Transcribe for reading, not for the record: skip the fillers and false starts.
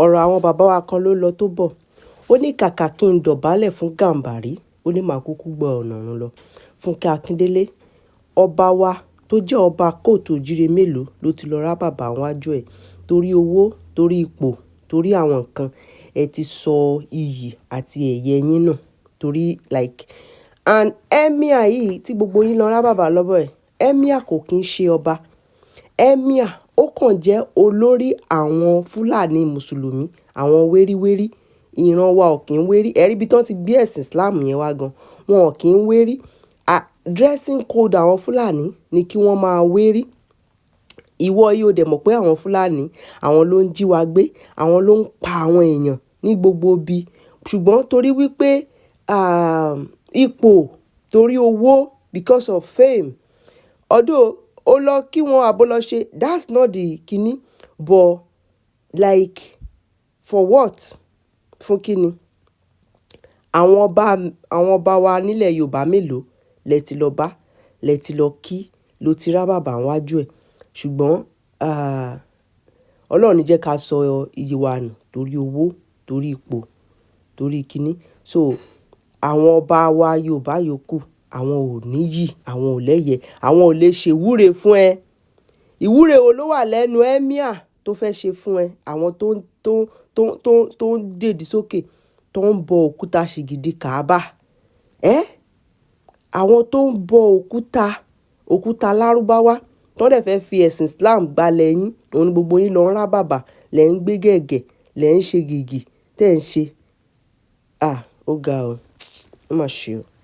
Ọ̀rọ̀ àwọn bàbá wa kan ló lọ tó bọ̀. Ó ní kàkà kí n dọ̀bálẹ̀ fún Gàmbàrí, ó ní màá kúkú gba ọ̀nà ọ̀run lọ. Fúnkẹ́ Akíndélé, ọba wa tó jẹ́ ọba kóòtù òjìrè mélòó ló ti lọ rábàbà níwájú ẹ̀ torí owó, torí ipò, torí àwọn nǹkan. Ẹ ti sọ iyì àti ẹ̀yẹ yín nù torí like and emir yìí tí gbogbo yín lọ rábàbà lọ́wọ́ ẹ̀, emir kò kín ṣe ọba. Emir ó kàn jẹ́ olórí àwọn Fúlàní Mùsùlùmí, àwọn wéríwérí. Ìran wa ò kín wérí. Ẹ rí bí wọ́n ti gbé ẹ̀sìn Islam yẹn wá gan. Wọn ò kín wérí. Dressing code àwọn Fúlàní ni kí wọ́n máa wérí. Ìwọ yìí ó dẹ̀ mọ̀ pé àwọn Fúlàní, àwọn ló ń jí wa gbé, àwọn ló ń pa àwọn èèyàn ní gbogbo ibi. Ṣùgbọ́n torí wípé, ipò, torí owó, because of fame, although ó lọ kí wọn àbọ́ lọ ṣe, that's not the kíní, but like for what? Fún kíni? Àwọn ọba wa nílẹ̀ Yorùbá mélòó lẹ ti lọ bá, lẹ ti lọ kí, ló ti rábàbà níwájú ẹ̀. Ṣùgbọ́n, Ọlọ́run ní jẹ́ ká sọ iyì wa nù torí owó, torí ipò, torí kíní. So àwọn ọba wa Yorùbá yòókù, àwọn ò níyì, àwọn ò lẹ́yẹ, àwọn ò lè ṣe ìwúre fún ẹ. Ìwúre wo ló wà lẹ́nu emir tó fẹ́ ṣe fún ẹ? Àwọn tó ń, tó ń, tó ń, tó ń, tó ń dèdí sókè, tó ń bọ òkúta ṣìgìdì Kaaba. Ẹ́! Àwọn tó ń bọ òkúta, òkúta lárúbáwá, tó dẹ̀ fẹ́ fi ẹ̀sìn Islam gbalẹ̀ yín, òun ní gbogbo yín lọ ń rábàbà, lẹ̀ ń gbé gẹ̀gẹ̀, lẹ̀ ń ṣe gìgì, tẹ́ ń ṣe. Ah! Ó ga o. Ó mà ṣe o.